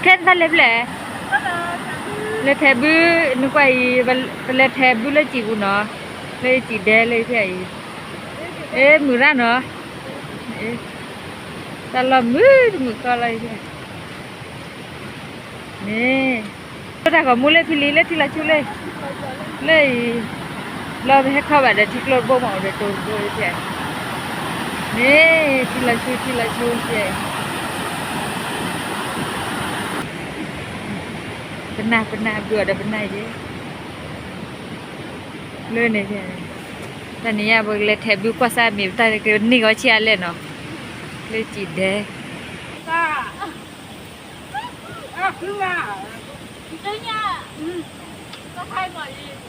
ခဲနတၢ်လဲၤဖျဲၣ်, လဲၤထဲးဘု, နကွၢ်အံၤ, ပလဲၤထဲးဘုလၢစံာ်ပူၤနီၤ, လၢစံာ်ဒဲလၢဖျဲၣ်အံၤ, အ့မုာ်ရၣ်နီၤ, တၢ်လီၢ်မုာ်တမုာ်ဃီလီၤဖျဲၣ်, န့ၣ် လၢတၢ်ဂီၤမူလၢဖံလံၤလၢထံလီၤဆူလၢ, လၢအံၤ, လီၤပဟဲခီဘၣ်ဒီးထံကျိတဘိမးအိၣ်ဒီးတိၤတဘိဖျဲၣ်, န့ၣ် ထံလီၤဆူထံလီၤဆူဖျဲၣ်, ပနၢ်ပနၢ်ဘုအီၤဒီးပနၢ်ယဲ, လၢန့ၣ်ဖျဲၣ်, တၢ်နံၤညါပကလဲၤထဲးဘုကွၢ်စၢ်မ့ၢ်ပတၢ်ကန့ၢ် ဂီၤဆံးအါလဲၣ်နီၤ, လၢစံာ်ဒဲ ခိၣ်မိၣ်ဒိၣ်ဒီးဝဲခိၣ်မိၣ်ဒိ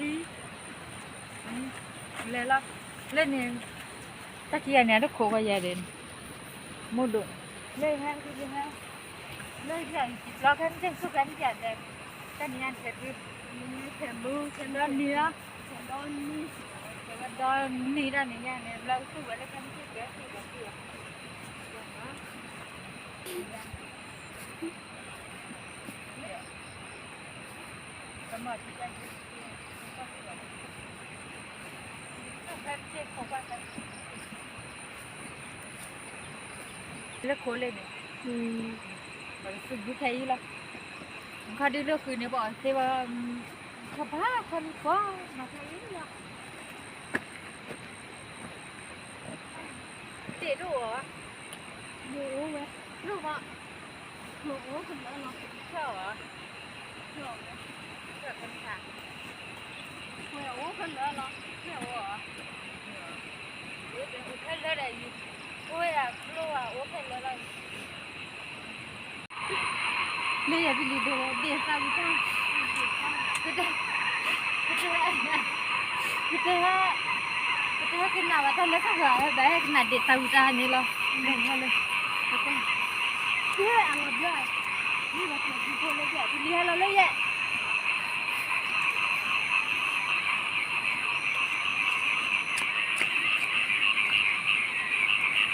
ၣ်, လဲၤလီၤ, လၢန့ၣ်, တၢ်ခံဂၤန့ၣ် အတခိးဝဲယၤဒီး, မိၢ်ဒိၣ်, လၢဟဲ, လၢဟဲ, လၢယၤယံၤဘျီခဲမုၢ်ဆ့ၣ်ဆူၣ်ခဲမုၢ်ဆ့ၣ်ဒီး, တၢ်နံၤညါန့ၣ် ထဲးဘု, ထဲးဘု, ဒီနံၤလီၤ, ဒီနံၤတၢ်နံၤညါန့ၣ် ဘျီကသူၣ်ဝဲလၢခဲမုၢ်ဆ့ၣ်ကဲဆူၣ်ဒီးဆူၣ်လီၤ. လၢခိလၢန့ၣ်, ပကသူၣ်ဘုခဲအံၤလီၤ, ခီဒုလၢဃုာ်န့ၣ် ပအီၣ်သ့ဘၣ်, ခီဘၣ်ခီလံကွၢ်, မၤခီလံလီၤ. တ့ၢ်ဒိၣ်ဧါ, မ့ၢ်အိၣ်ဝဲ, ဒိၣ်မး, မ့ၢ်အိၣ်ကလၢလီၤ, ဖျၢၣ်ဧါ, ဖျၢၣ်ဧါ, ဖျၢၣ်ကနၣ်, ဝဲအိၣ်ကလၢလီၤ, ဖျၢၣ်ဧါ, အိၣ်ဖဲလၢဒီးယံၤ, အိၣ်ဝဲဒၣ်ကျိၣ်ဧါအိၣ်ဖဲလၢလီၤ. လၢယၤဖံလံၤဒိးဒ့ၣ်သၣ်ဝံၤတၢ်, ကတဲ, ကတဲ, ကတဲ, ကတဲကနၣ်ဘၣ်တၢ်လၢတၢ်ဂၤဘၣ်ဟဲကနၣ်ဒ့ၣ်သၣ်ဝံၤတၢ်န့ၣ်လီၤ, လၢ, ကတဲ, အလီၤဘျၢ, လံဘၣ်တဲဒ်ဖိလၢယဲၢ်, ဖံလံၤဟဲလီၤလၢယဲၢ် တဒ့ၣ်သးဝံၣ်တၢ်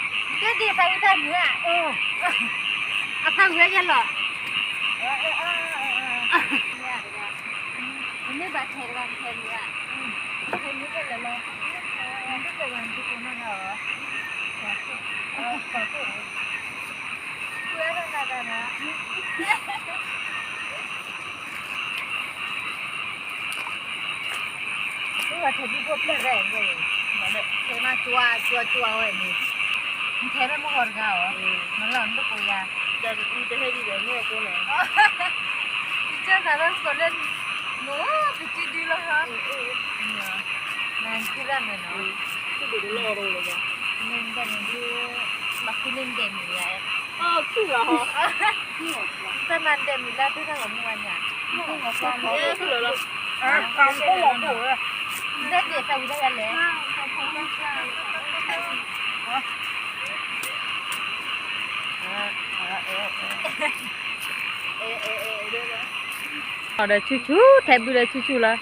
မုာ်ဧါ, အသးဝံၣ်ယဲၢ်လီၤ, မ့ၢ်ဘၣ်ထဲတဂၤထဲမုာ်ဧါ, ထဲမုာ်ဖဲလဲၣ်လီၤ, တဂၤတကိးနီၢ်နီၢ်ဧါ, ကွဲးတၢ်နၤတၢ်နၤ မ့ၢ်ဝဲထဲဒုဖိပျဲၢ်ရဲၣ်န့ၣ်, ထဲမးကၠွါကၠွါကၠွါဝဲန့ၣ်, နထဲဖဲမုၢ်ဂီၤတဂၤဧါ, မၤလီၤနတကိးယၤ, တဟဲဒ်ဒီးမ့ၢ်အကိးန့ၣ်, ယကၢသးလၢကိးလၢ, မိၢ်တစုဒုလီၤဟီ, နၤနစုဒၣ်န့ၣ်နီၤ, မ့ၢ်ဒ်န့ၣ်ဒု, ဘၣ်ဃုန့ၢ်နဒဲးမုာ်ယၤ, တၢ်မၤနဒဲးမုာ်လၢတၢ်ဂီၤမူဝဲန့ၣ်, နဒဲးဒဲးသးဝံၣ်တၢ်ယၤလဲၣ်, ဒီးဆူၣ်ဆူၣ် ထဲဘုဒီးဆူၣ်ဆူၣ်လီ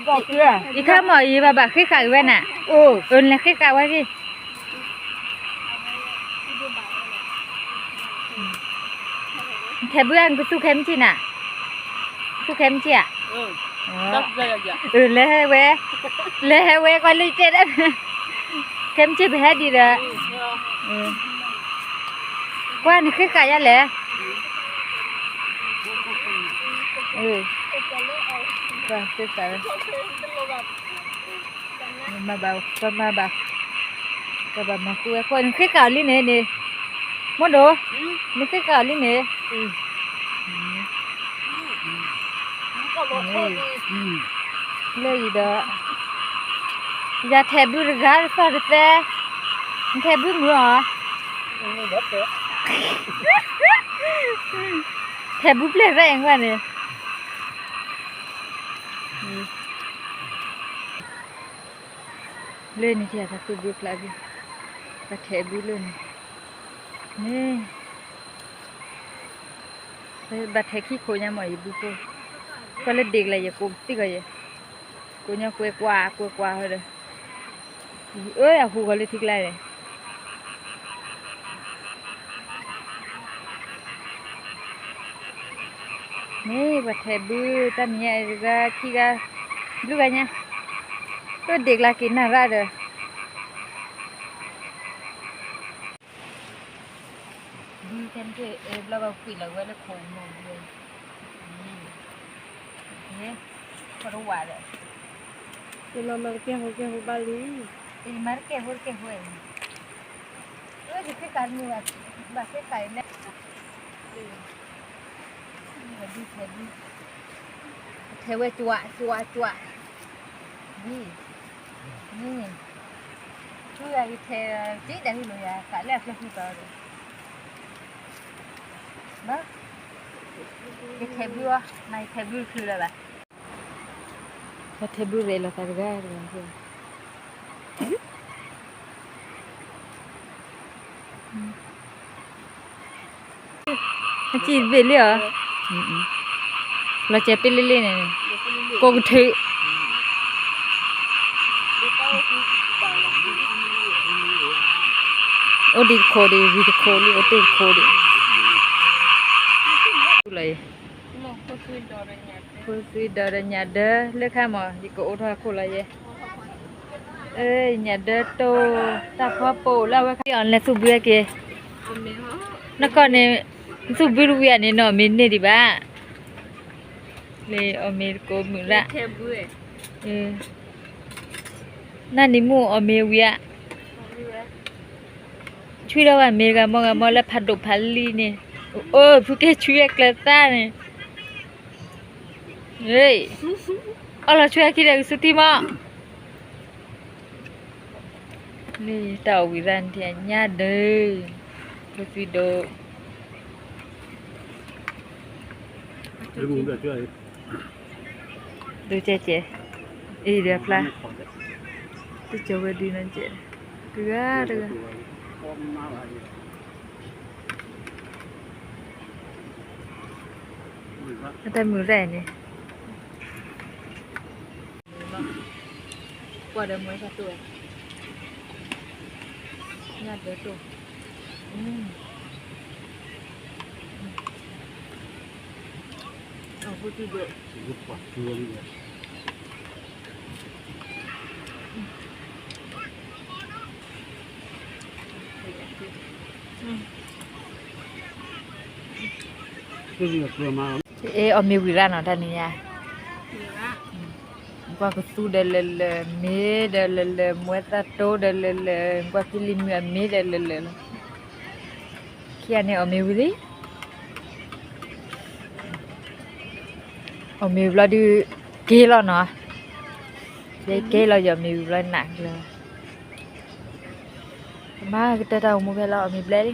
ၤ. ယခါမ့ၢ်ယဘၣ်ဘၣ်ဃ့ဃာ်က့ၤဝဲနၤ, အၢ လဲၤဃ့ဃာ်ဝဲက့ၤ, ထဲဘုအံၤ နကသူၣ်ခဲမုၢ်ဆ့ၣ်နၤ, သူၣ်ခဲမုၢ်ဆ့ၣ်ဧါ, အၢ လဲၤဟဲဝဲ, လဲၤဟဲဝဲကွၢ်လၢယတဲဒၣ်, ခဲမုၢ်ဆ့ၣ်ပဟဲဒံးဒီး, ကွၢ်နဃ့ဃာ်ယၤလဲၣ်, ကွၢ်ဃ့ဃာ်ဝဲ, မၤဘၣ်, ပမၤဘၣ်, ပဘၣ်မၤဃုဝဲဃိ, နဃ့ဃာ်အီၤလံန့ၣ်န့ၣ်, မိၢ်ဒိၣ်, နဃ့ဃာ်အီၤလံန့ၣ်, လၢအံၤဒီး, ယၤထဲဘုတဂၤတသီၣ်တသဲ, ထဲးဘုမုာ်အီၤ, ထဲးဘုပျဲၢ်ရဲၣ်အံၤကွၢ်န့ၣ်, လၢန့ၣ် တၢ်သူၣ်ဘုဖျးဘု, ပှၤထဲးဘုလၢန့ၣ်, န့ၣ် ဘၣ်ထဲးခံခိၣ်ညါမ့ၢ်ယဘုဖိ, ကွၢ်လၢဒ့ၣ်ကလၢ်ယကိးသံကီးယဲ, ကိးညီကွဲကွၢ်ကွဲကွၢ်ဟီဒီး, အၢ အဟူးဂီၤလၢထံကျါန့ၣ်, န့ၣ် ပှၤထဲးဘုတၢ်မဲာ်ညါတဂၤခံဂၤ, လွံၢ်ဂၤညါ, လၢဒ့ၣ်ကလၢ်က့ၤနၢ်ရၣ်ဒီး ဘုကဲန့ၣ်က့ၤအဲၣ်ဘျီဘၣ်ကွံာ်လီၤဝဲလၢခိၣ်မီၤဘု, ခိၣ်တဝးဒီး, ယလီၤမၤတကဲဟိကဲဟိဘၣ်လံ, ယမၤတကဲဟိတကဲဟိ, အၢ ယဖဲကးတမုာ်ဘၣ်, ဘၣ်ဖဲကးအံၤလဲၣ်, ထဲးဘု, ထဲးဘု, ထဲးဝဲကွၢ်ကွၢ်ကွၢ်, ဘု, ဘုန့ၣ်, ဘုဂၤယထဲး, က့ဒၣ်ဟံးလိာ်ယၤ သးလၢအကျဲဃုတီၤဒီး, ဘၣ်, ယထဲးဘုအီၤ, မ့ၢ်ယထဲးဘုတချုးလၢၤဘၣ်, ယထဲးဘုရဲၣ်လီၤသးတဂၤတဂၤ, အစံၣ်တဘ့ၣ်လံဧါ, လီၤစဲးပ့လ့လ့န့ၣ်, ကိးကထုး, အိၣ်ဒံးတခိၣ်ဒံး ဝံၤတခိၣ်လံ အိၣ်တ့ၢ်တခိၣ်ဒံး, လီၤ, ဖိသွံဒီးညၣ်ဒၢလၢခါမး ယကအိးထီၣ်ခိၣ်လီၤယဲ, ညၣ်ဒၢတိၢ်, တၢ်ဖီပိာ်လၢအဝဲခါအီၤလဲၤသူၣ်ဘုက့ၤ, နကီၢ်န့ၣ်, နသူၣ်ဘုတဝံၤဧါန့ၣ် နီၢ်မ့ၢ်န့ၢ်ဒံးဘၣ်, လၢအီၣ်မ့ၤတကိးမုာ်လၢ်, နနံၤမုၢ်အီၣ်မ့ၤဝံၤဧါ, ဆွံထီၣ်ဝဲမ့ၤဂၤမီဂၤမီလၢဖးဒိၣ်ဖးလံန့ၣ်, အိၣ် ဖုက့ၤဆွံအကျၢၤသၣ်န့ၣ်, အီၣ်လီၤဆွံအခံဒီးကဆူထံမီၢ်, န့ၣ်တၢ်အီၣ်ဝံၤရၣ်န့ၣ်ညါဒၢး, ဒိၣ်သွံဒိၣ် ဒိၣ်ကဲကဲ, အံၤဒီးဖျါ, တကၠီၤဝဲဒုးနီၢ်ကဲ, တဂၤတဂၤ, အတၢ်မုာ်ရၣ်န့ၣ် ကွၢ်ဒီးမွဲသၣ်တိၢ်, ညၣ်ဒၢတိၢ်, အဃိသံဒိၣ်, အ့ အီၣ်မ့ၤဝံၤရၣ်နီၤ တၢ်နံၤညါ, ကွၢ်ကသူဒီးလၢာ်လၢာ်, မ့ၤဒီးလၢာ်လၢာ်, မွဲသၣ်တိၢ်ဒီးလၢာ်လၢာ်, ကွၢ်ဖံလံၤမုၢ်အမ့ၤဒီးလၢာ်လၢာ်လီၤ. ခံဂၤန့ၣ်အီၣ်မ့ၤဝံၤလံ, အီၣ်မ့ၤဝံၤဘျီဒုး က့ၤလီၤနီၤ, က့ၤလီၤ ယအီၣ်မ့ၤဝံၤဘျီနးကလၢၤ, မၤကတၢၢ်တၢ်အိၣ်မူဖဲလီၤ အီၣ်မ့ၤဘျဲၣ်လံ.